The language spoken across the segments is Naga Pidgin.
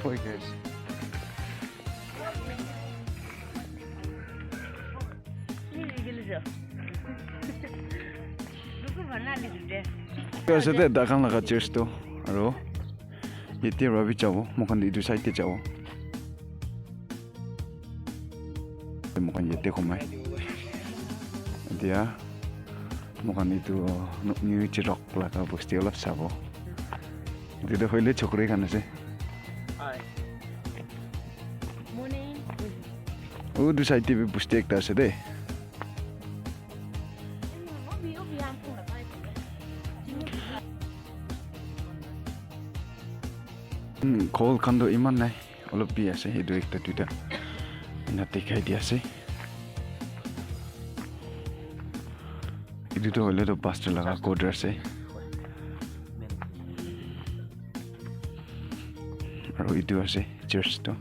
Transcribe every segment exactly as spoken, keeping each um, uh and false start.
Poikers. Etu ase de, tai khan laga church tu. Aro yate para bi jabo, moikhan etu side te jabo. Moikhan yate khumai. Etia moikhan etu New Chirok laga bosti olop sabo. Etu tu hoile chokri khan ase. Utu side te bi bosti ekta ase de. Hmm, ghor khan toh eman nai, olop bi ase, etu ekta duita ena dikhai di ase. Etu toh hoile toh pastor laga quarter ase, aro etu ase church toh.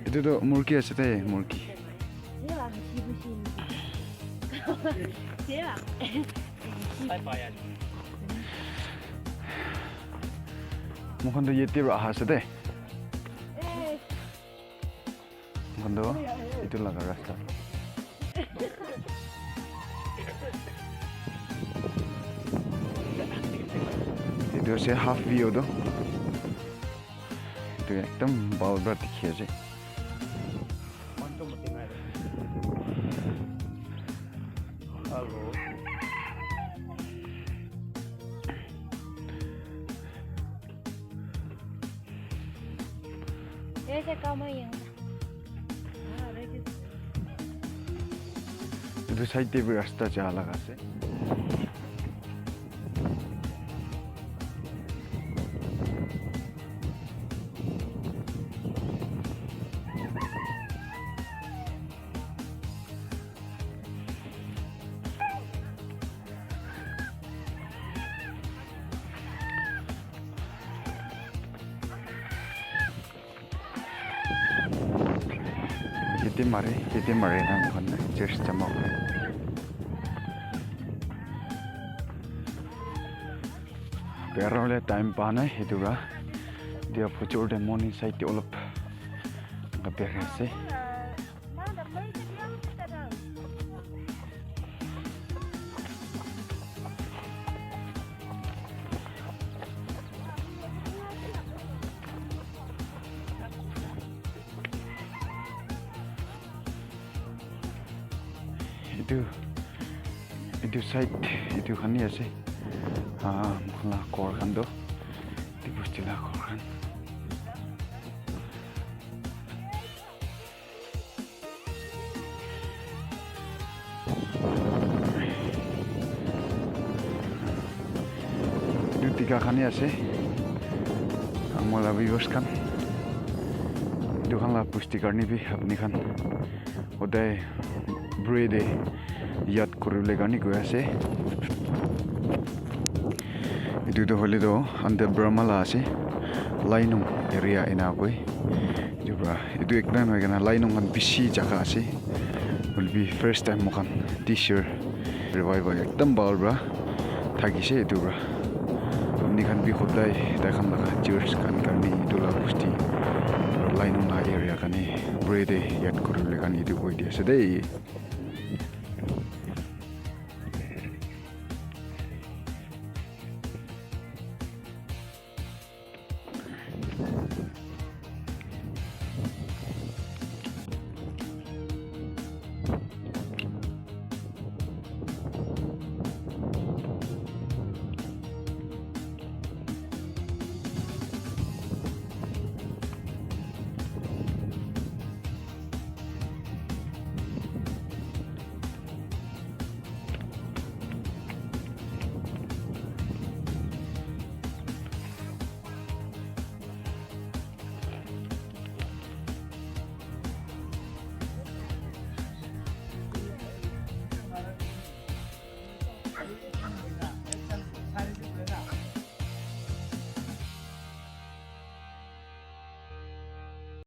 Etu tu murgi ase de, murgi. Moikhan tu yate para aha ase de. Moikhan tu etu laga rasta. Etu ase half view tu. Etu ekdum bhal para dikhi ase. Etu side te bi rasta ja laga ase. Yate mare, yate mare na moikhan church jama kore. Biara hoile time pa nai, etu para dia bujor te morning side te olop birai ase. Etu, etu side, etu khan hi ase. Ah, moikhan la ghor khan toh, etu bosti la ghor khan. Etu tika khan hi ase. Amala viewers khan. Etu khan la pusti karne bi apni khan hodai pray te yad kuribole karne koi ase. Etu tu hoile tu under Burma la ase, Lainung area ena koi. Etu para etu ekta nahoi kena Lainung khan bishi jaga ase. Hoile bi first time moikhan this year revival ekdum bhal para thakise etu para. Ami khan bi hodai tai khan laga church khan karne etu la bosti aro Lainung la area karne pray te yat kuribole karne etu koi di ase dei.